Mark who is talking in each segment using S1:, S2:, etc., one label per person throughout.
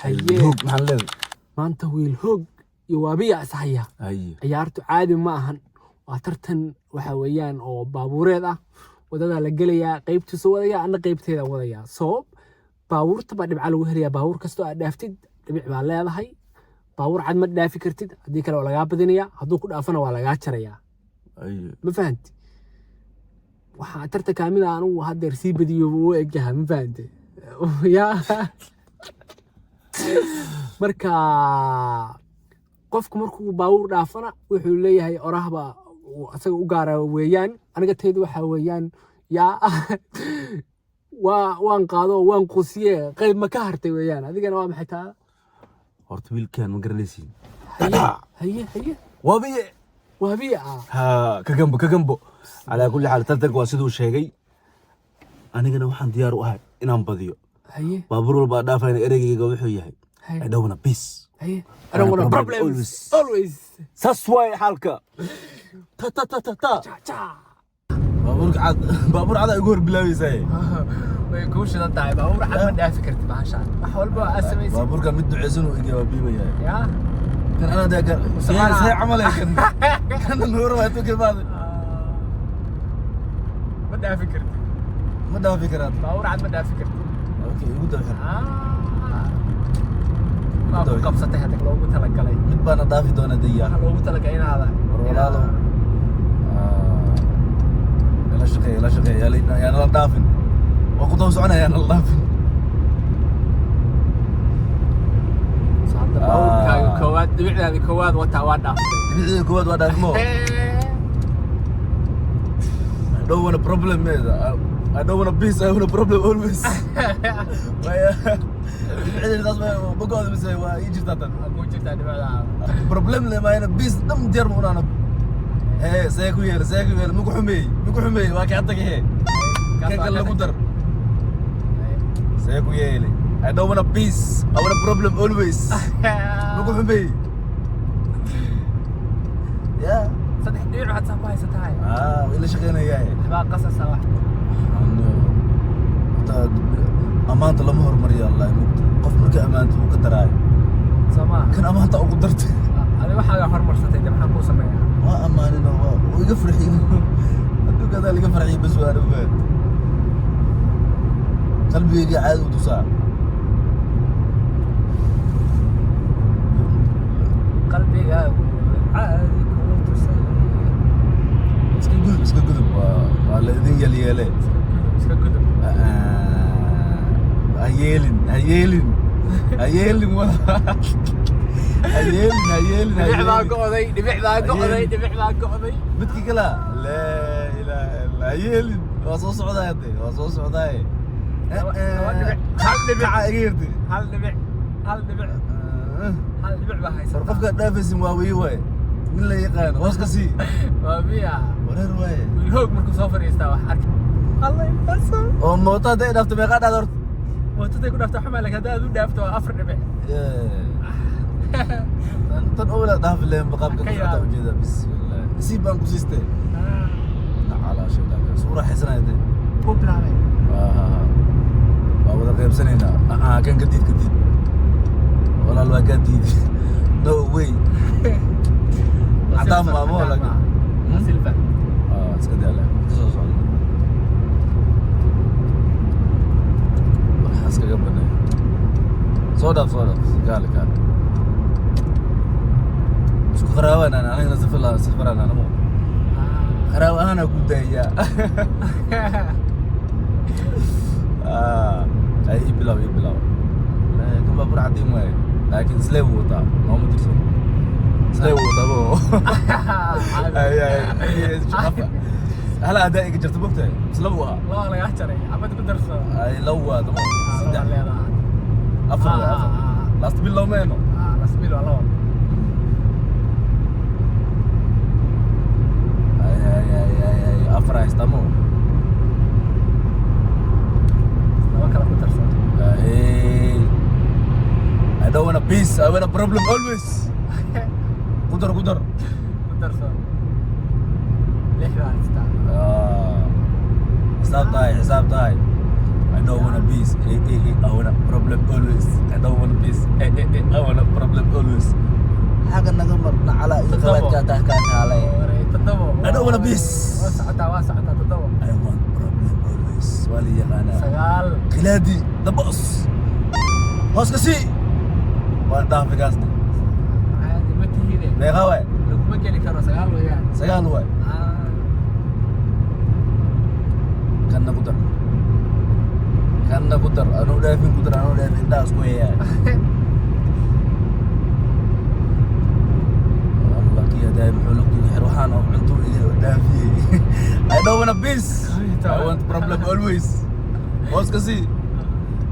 S1: Haye.
S2: Hoog maxaan leedahay?
S1: Maanta wiil hoog iyo waabiya is haya.
S2: Haye.
S1: Ciyaartu caadi ma ahan, waa tartan waxa weeyaan oo baabuureed ah. Wadadaa la gelayaa, qaybtiisa wadaya, anna qaybteeda wadaya. Soo baabuurta baa dhibca lagu helayaa. Baabuur kastoo aad dhaaftid dhibic baa leedahay. Baabuur cad ma dhaafi kartid, haddii kale waa lagaa badinayaa, hadduu ku dhaafana waa lagaa jarayaa.
S2: Haye.
S1: Ma fahanti? Waxaa tartankaa mid ah anugu haddeer sii badiyo u egyahay, ma fahante? Ya, marka qofku markuu baabuur dhaafana wuxuu leeyahay orahba uu asaga u gaara weeyaan. Aniga taydu waxaa weeyaan, yaa waa waan qaado waan qusiye, qayb ma ka hartay weeyaan. Adigana waa maxay taa?
S2: Horta wiilkan ma garanaysiin.
S1: Haye haye haye.
S2: Waabiye.
S1: Waabiya ah.
S2: Ha kagambo kagambo. Calaa kulli xaal, tartanka waa siduu sheegay, anigana waxaan diyaar u ahay inaan badiyo.
S1: Haye.
S2: Baabuur walba aan dhaafayna ereygayga wuxuu yahay
S1: Haye.
S2: "I don't wanna peace."
S1: Haye, "I don't want
S2: problem
S1: problems
S2: always.
S1: Always."
S2: Saas waay xaalka, ta ta ta ta ta.
S1: Ja ja.
S2: Baabuurka cad, baabuur cad ay ugu hor bilaabaysaa.
S1: Way kuu shidan tahay. Baabuur cad ma dhaafi kartid. Bahashaan wax walba aad samaysid.
S2: Baabuurkan mid duceysan uu egyaa, waa biibayaa.
S1: Ya.
S2: Kan anaa daa kan
S1: Soconaa.
S2: See camal ee kan kana nuura waa tuka baad.
S1: Ma dhaafi kartid.
S2: Ma dhaafi karaan.
S1: Baabuur cad ma dhaafi kartid.
S2: Okay, igu daba xir.
S1: Ah. Waa ku qabsatay hadda loogu talagalay.
S2: Mid baana dhaafi doona daya.
S1: Waxa loogu talagalay inaada
S2: War walaalo, ila shaqeey, ila shaqeey, yaa nala dhaafin, waa ku daba soconaya, yaa nala dhaafin.
S1: So hadda baabuurkaaga koowaad, dhibicdaada koowaad wataa, waa dhaaftay.
S2: Dhibicdeeda koowaad waa dhaafimo. I don't want a problem, man. I don't want a peace. I want a problem always. Waya dhibicdeeda taas ma go'da mise waa ii jirtaa tan?
S1: Waa kuu jirtaa dhibicdaada.
S2: Problem le maayna, peace dham diyaar ma unaana. Hee, see ku yeela, see ku yeela? Maku xumeeyey, maku xumeeyey, waa kaa tagay. Hee, kan kale lagu dar, see ku yeelay? I don't want a peace. I want a problem always. Maku xumeeyey ya.
S1: Saddex dhibic waxaad saa ku haysatahay.
S2: Ah, waa ila shaqeynayaa.
S1: Waxbaa qasasa wax.
S2: Ammaanta lama hormariyo, Allah mugta. Qof marka ammaanta uu ka daraayo.
S1: Soo maaha?
S2: Kan ammaanta ugu dartay.
S1: Adi waxaaga hormarsatay de, maxaan kuu sameeyaa?
S2: Waa ammaanino, waa uu iga farxiyo. Adduunka adaa liga farxiyo bas, waa ogaad qalbigayga caadi u tusaa.
S1: Qalbigaagu caadi kuu tusay.
S2: Iska gudub, iska gudub, waa la idin yeelyeele.
S1: Iska gudub, iska gudub.
S2: Ha yeelin, ha yeelin, ha yeelin, wada ha yeelin, ha yeelin, ha
S1: Dhibic baa
S2: yeelin.
S1: go'day, dhibic baa go'day, dhibic baa go'day.
S2: Midkii kala, laa ilaaha illa, ha yeelin, waa soo socdaa hade, waa soo socdaaye.
S1: Laba dhibic, hal dhibic.
S2: Kaca iga yartay.
S1: Hal dhibic, hal dhibic, hal dhibic baa
S2: War
S1: haysataa.
S2: qofka dhaafaysin waa wii waaye, nin la yaqaan hoos ka sii.
S1: Waa miya?
S2: Wareer waaye.
S1: Wiil hoog markuu soo fadhiistaa wax arki alla intaasoo.
S2: Oo mooto hadday dhaafto meeqaa dhahda horta?
S1: Mootaday ku dhaafto xumaa, laakiin haddaad u dhaafto waa afar dhibic.
S2: Tan tan owla dhaafi leen baqaabka
S1: Ka
S2: ku socota
S1: yaab.
S2: Ujeeda, bismillah, nasiib baan ku siistay. Nacalaa shaydaanka isku raaxaysanaya dee.
S1: Kuu bilaabay.
S2: Waa wada qaybsanaynaa. Ah, kan ka diid, ka diid walaal, waa kaa diid, no way. Cadaan maamo laakiin.
S1: Waa silver.
S2: Ah, iska daa laakiin ka soo socda waxaa iskaga baneeyo. Soo dhaaf, soo dhaaf, kaale kaale, isku qaraabanaan anigana safaraan anamo qaraabo ahaanaa ku daayaa. Ay, ii bilaw, ii bilaw. Kan baabuur cadiin waaye, laakiin islee wuu wataa, nooma tirsan, islee wuu wataa bo. Ay ay, hala adaa iga jirta mogtahay, isla buu ahaa.
S1: Laba lagaa jaray, xabad ku darso.
S2: Ay, law waa damo saddex.
S1: Leedahay.
S2: Afar waa afar. Last bil looma heno.
S1: Last bil waa labo.
S2: Ay ay ay ay ay, afar haystamo.
S1: Laba kale ku darso.
S2: Hey. I don't want a peace, I want a problem always. Ku dar, ku dar.
S1: Ku darso, lix baa haystaa.
S2: Ah. Xisaab tahay, xisaab tahay. I don't want a peace. Eh, eh, eh. I want a problem always. I don't want a peace. I want a problem always. Xaga naga mar nacala iyo qabaadkaa taa kaa taalay.
S1: 7.
S2: I don't wanna peace.
S1: Waa socotaa, waa socotaa, 7.
S2: I want problem always. Waa la yaqaanaa.
S1: 9.
S2: Khilaadi the boss. Hoos ka sii. Waa dhaafi gaasna.
S1: Caadi ma tihine.
S2: Meeqa waay?
S1: Laguma geli karo, 9 weeyaan.
S2: 9 waay. Kanna ku dar. Kanna ku dar. Anuu dhaafin ku dar, anuu dhaafin intaa isku hayaa. Allah kiya daay muxuu lugtiga xir waxaan oo cunto iga dhaafiyey. I don't wanna peace. I want problem always. Hoos ka sii.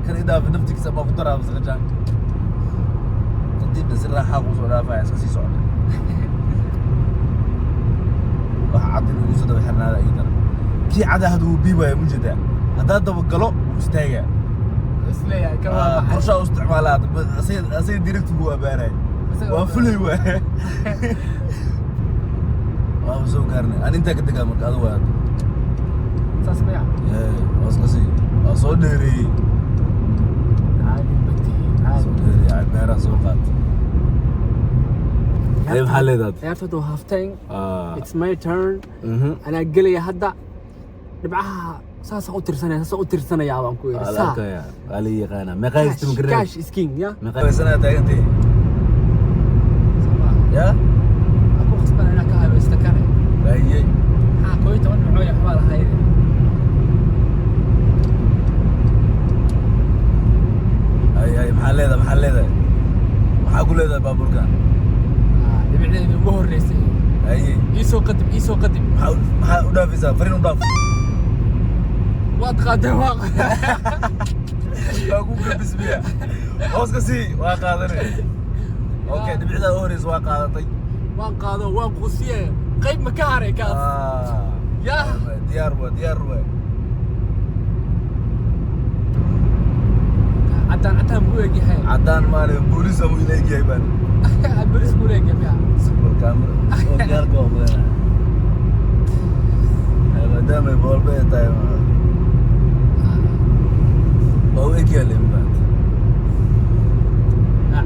S2: Kan i dhaafi naftigiisa baa ku daraa masaqajaan. Tartiibna si raaxaa kuu soo dhaafaya, iska sii socda. Wax cad inuu igu soo daba xirnaada ii dara. Kii cada hadda wuu biibaya mujeedaa. Haddaa daba galo wuu istaagaa.
S1: Isleeyahay kan waa maxay?
S2: Qorshaa u isticmaalaa asaga direct buu abaaraya. Waa fulay waay. Waa soo gaarnay. Aan intaa ka degaa marka adigu waa.
S1: Saas maya.
S2: Hoos ka sii. Waa soo dheereeyey.
S1: Caadi ma tihi, caadi.
S2: Soo dheereeyey, beeraha soo qaatay. Ay, maxaa leedahay?
S1: Ciyaarta hadda waa half time.
S2: Ah.
S1: It's my turn. Anaa gelaya hadda. Dhibcaha saasaan u tirsanaya, saasaan u tirsanayaa baan ku yidhi.
S2: Waa la
S1: Saa.
S2: arkayaa. Waa la yaqaanaa. Meeqa haysta ma garanay?
S1: Cash is king, ya.
S2: Meeqa haysanaa taagantay?
S1: Sama.
S2: Ya?
S1: Waan ku khasbanaa inaan ka habaysto kane.
S2: Haye.
S1: Maxaa 11 dhibcood iyo waxbaa lahayd.
S2: Hay hay, maxaa leedahay? Maxaa leedahay? Maxaa ku leedahay baabuurkan?
S1: Ah, dhibicdeedii ugu horreysay.
S2: Haye.
S1: Ii soo qadim, ii soo qadim.
S2: Maxaa u dhaafaysaa? Fariin u dhaaf.
S1: Waad qaaday, waa
S2: Waa ku gabismiya. Hoos ka sii, waa qaadanay. Okay, dhibicdaa u horeysa waa qaadatay.
S1: Waan qaado, waan quusiye. Qayb ma ka haray kaas?
S2: Ah.
S1: Yah.
S2: Diyaar waa, diyaar waa.
S1: Caddaan, caddaan buu egyahay.
S2: Caddaan maale, booliis amuu ila egyahay baan.
S1: Booliis buu egyahay miya?
S2: Super camera. Oo diyaarka waa badanaa. Maadaama ay boolba ay tahay, waa u egyahay le maanta.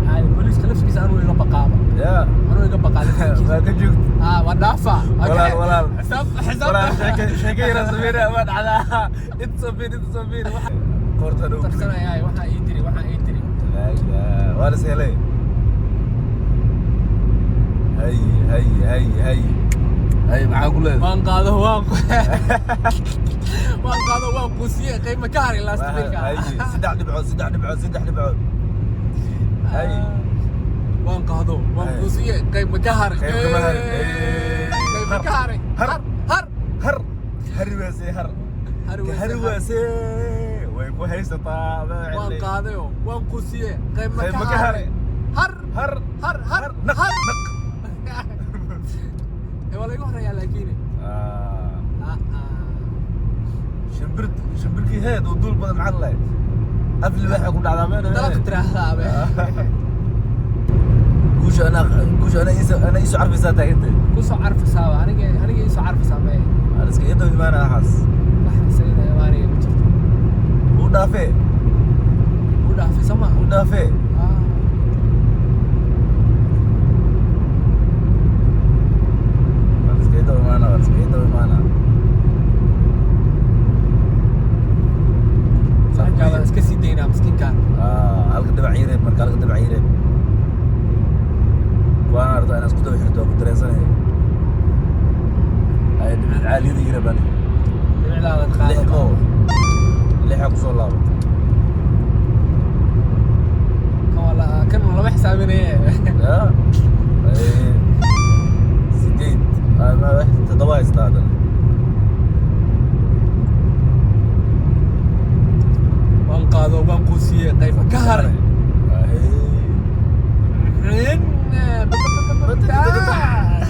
S1: Caadi, booliiska laftigiisa anuu iga baqaaba.
S2: Ya.
S1: Anuu iga baqaa laftigiisa.
S2: Waa ka joogta.
S1: Ah, waa dhaafa.
S2: Walaal, walaal.
S1: Xisaab, xisaab.
S2: Walaal, sheeke sheeke yara sameynaya waa dhacdaa. Inta sameyn, inta sameyn. Qoorta dhow.
S1: Tarsanayaa, waxaa ii tiri, waxaa ii tiri.
S2: Laa ilaaha, waa la is helay. Hay hay hay hay. Hay, maxaa ku leedahay?
S1: Waan qaado, waan qaado, waan quusiye. Qayb ma ka haray last minute.
S2: Hay, 3 dhibcood, 3 dhibcood, 3 dhibcood. Hay.
S1: Waan qaado, waan
S2: Hay.
S1: quusiye. Qayb ma ka haray?
S2: Qayb kama harin.
S1: Qayb ma ka haray?
S2: Har.
S1: Har, har.
S2: Har. Hari waasee, har.
S1: Hari waasee,
S2: Hari
S1: har.
S2: waasee. Way ku haysataa.
S1: Waan qaadayo, waan quusiye. Qayb ma
S2: Qayb
S1: ka
S2: ma ka
S1: haray?
S2: haray?
S1: Har.
S2: Har.
S1: Har, har.
S2: Naq.
S1: Har.
S2: Naq.
S1: Ee, waa laga horeeyaa laakiin.
S2: Ah.
S1: Ah, ah.
S2: Shimbir, shimbirkii heed oo duul badan maxaa la af libaaxa ku dhacdaa meel.
S1: Dalaq tiraahdaa abe.
S2: Guusha anaa, guusha anaa iisoo, anaa iisoo carfaysaa taagantay.
S1: Ku soo carfisaaba aniga, aniga iisoo carfisaa mee.
S2: Aan iska iyadoo imaanaa waxaas.
S1: Wax isaga imaanaya ma jirto.
S2: Uu dhaafee.
S1: U dhaafay soo maaha?
S2: Uu dhaafee.
S1: Ah.
S2: Aan iska iyadoo imaanaa, aan iska iyadoo imaanaa.
S1: Saxibkaa baan iska sii daynaa miskiinkaan.
S2: Ah, halka dhibac ii reeb marka, halka dhibac ii reeb. Waan ardaa inaad isku daba xirto, waa ku dareensanaya. Ay, dhibicda caaliyada ii reeb ani.
S1: Dhibicdaadaad
S2: 6
S1: qaadato.
S2: oo 6 kusoo laabatay.
S1: Kan waa kan waa lama xisaabinaye.
S2: Ya. Ay, 8. Ay, ma wax 7 haystaa haddana.
S1: Waan qaado, waan quusiye. Qayb ka haray?
S2: Ay.
S1: In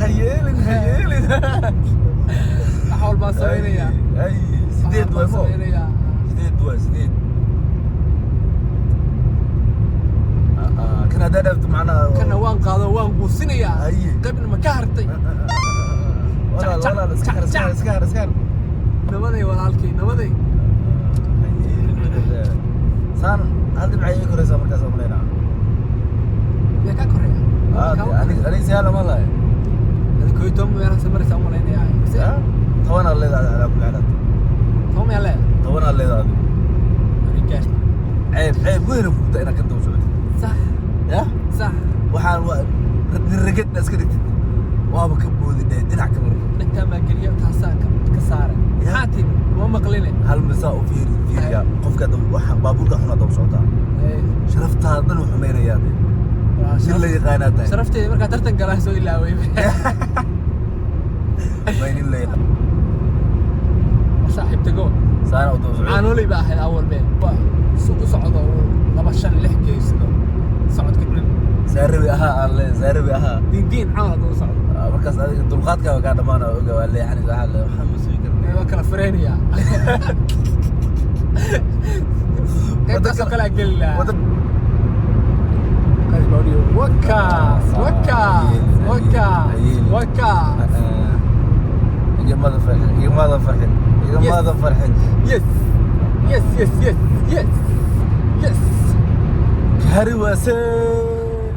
S2: Hayeelin, hayeelin.
S1: Wax walbaan samaynayaa.
S2: Ay, 8 waay mo.
S1: Samaynayaa.
S2: 8 waay, 8. Kan haddaa dhaafto macnaha.
S1: Kana waan qaado, waan quusinayaa.
S2: Ay.
S1: Qaybna ma ka hartay?
S2: Walaal, walaal, iska har, iska har, iska har, iska har.
S1: Nabaday walaalkay, nabaday.
S2: Hayeelin. Saan hal dhibca ii koraysaa markaas oo malaynaa. Leedahay alaa kulli xaal.
S1: 10 yaa leedahay.
S2: 10 aa leedahay adigu.
S1: Arigaas.
S2: Ceeb, ceeb weyna kuguta inaad ka daba socotid.
S1: Sax.
S2: Ya.
S1: Sax.
S2: Waxaan waa ragad iska dhigtid, waaba ka boodi dheh, dhinac ka mar.
S1: Dhegtaan baa geliya, taasaan ka saaray. Maxaa tiri? Kuma maqline.
S2: Hal misaa u fiiri, fiiriya qofka waxa baabuurka xunaa daba socotaa. Sharaftaada dhan uu xumaynayaa de.
S1: Waa
S2: nin la yaqaanaa tahay.
S1: Sharafteeda markaa tartan galaa soo ilaaway.
S2: May, nin la yaqaan.
S1: Saaxiib tago.
S2: Saana u daba socda.
S1: Caanooley baa ahayd awal been su u socdo uu laba, shan, lix geysto socodka dhan.
S2: Saarabi ahaa aan le, saarabi ahaa.
S1: Diindiin camal hadduu u socdo.
S2: Ah, markaas adiga dulqaadkaaga kaa dhamaana, oga waa leexanaysa, waxaa le waxaan ma sugi karnay.
S1: Waa kala fareynayaa, qaybtaasoo kale aan geli lahaa. Qays baa udhiyo. Wakaas, wakaas, wakaas, wakaas.
S2: Igamada farxin, igamada farxin, igamada farxin.
S1: Yes.
S2: Hari waase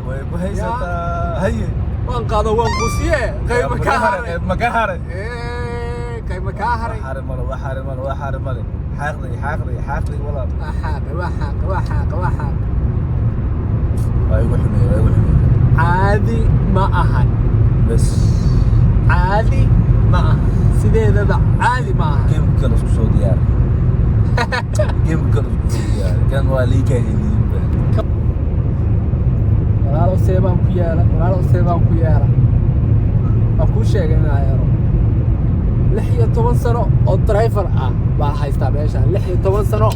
S2: way ku haysataa, haye.
S1: Waan qaado, waan qusiye, qayba kaa haray.
S2: Qayb ma ka haray?
S1: Ee, qayba kaa haray.
S2: Wax haray male, wax haray male, wax haray male. Xaaqday, xaaqday, xaaqday walaal.
S1: Waa xaaqay, waa xaaqay, waa xaaqay, waa xaaqay.
S2: Waa igu xumeeyey, waa igu xumeeyey.
S1: Caadi ma ahan.
S2: Bes.
S1: Caadi ma ahan, sideedaba caadi ma ahan.
S2: Game kale isku soo diyaari, game kale isku soo diyaari. Kan waa liikaa heliyey.
S1: Walaalow, see baan ku yeela? Walaalow, see baan ku yeela? Waan kuu sheegay inaa yaro 16 sano oo driver ah baa haystaa meeshaan, 16 sano.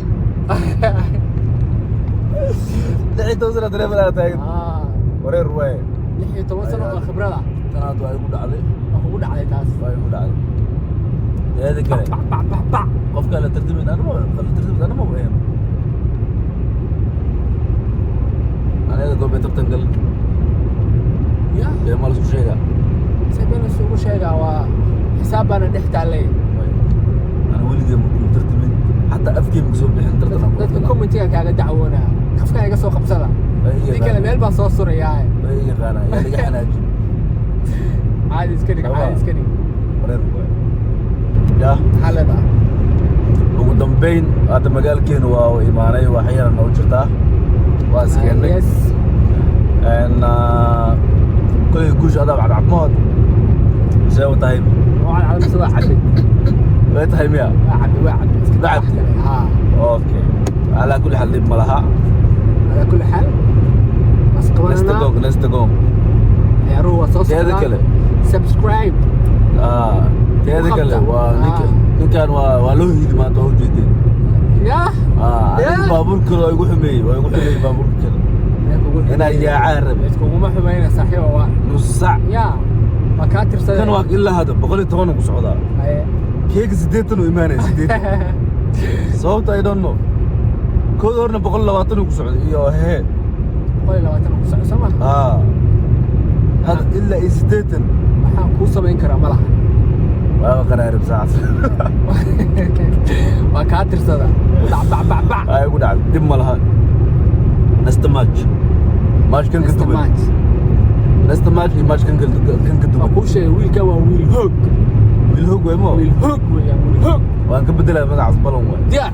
S2: 16 sano driver aa taagan.
S1: Ah.
S2: Wareer waaye.
S1: 16 sano oo khibrad ah.
S2: Tanaad waa igu dhacday.
S1: Waa kugu dhacday taas.
S2: Waa igu dhacday. Teeda kale,
S1: bac bac bac bac.
S2: Qofka la tartamin anama, la tartamin anama wayan. Aniga goobay tartan gal.
S1: Ya.
S2: Bee ma la isku sheegaa?
S1: See been isugu sheegaa? Waa xisaab baana dhex taallay.
S2: Ana weligay ma kuma tartamin, xataa afkey ma kasoo bixin tartan aan ku
S1: Dadka
S2: galaa.
S1: Commentiga kaaga dacwoonaa, qafka iga soo qabsada.
S2: Way i
S1: Tii kale
S2: yaqaanaa.
S1: Meel baan soo surayaa.
S2: Way i yaqaanaa, yaa laga xanaaji.
S1: Caadi iska dhig, caadi iska dhig.
S2: Wareer waay ya.
S1: Maxaa leedahay?
S2: Ugu dambeyn hadda magaalkeenu waa u imaanay, wax yaran noo jirtaa, waa iskeenay.
S1: Yes.
S2: Koley guusha adaa cadcadmood see u tahay.
S1: Waa cadcad mise waa cabbi?
S2: Way tahay miya?
S1: Waa cabbi, waa cabbi iska.
S2: Waa cabbi?
S1: Haa.
S2: Okay, calaa kulli xaal dhib ma laha.
S1: Calaa kulli xaal was
S2: Nesta
S1: qabananaa.
S2: Gong, nesta gong.
S1: Ciyaaruhu waa soo
S2: Teeda
S1: socdaan.
S2: kale.
S1: Subscribe.
S2: Ah, teeda kale
S1: Qabta.
S2: waa ninka ninkan waa loo hiili maanta, waa ujeedeen.
S1: Yah.
S2: Ah, aniga
S1: Yeah.
S2: baabuurka kale waa igu xumeeyey, waa igu xumeeyey baabuurka kale. Inaa yaacaan rabe.
S1: Iskuguma xumayna saaxiiba, waa
S2: Nus sac.
S1: Ya, waa kaa tirsaday.
S2: Kan waa ilaa hadda 110 ku socdaa.
S1: Haye.
S2: Keega 80 uu imaanaya, 80. Sababta I don't know. Kooda horna 120 uu ku socday iyo hee.
S1: 120 ku soco, soo maha?
S2: Ah, hadda ilaa iyo 80.
S1: Waxaan kuu samayn karaa ma laha.
S2: Waa qaraarib saacad.
S1: Waa kaa tirsada, bac bac bac bac.
S2: Ay ugu dhacday, dhib ma laha. Next match, match kan ka
S1: Next
S2: duwan.
S1: Match.
S2: Next match iyo match kan ka
S1: Waa
S2: duwan.
S1: kuu sheegay, wiilkan waa wiil hoog.
S2: Wiil hoog way mo.
S1: Wiil hoog weeyaan, wiil hoog.
S2: Waan ka bedelaya magacaas, balon waay.
S1: Diyaar.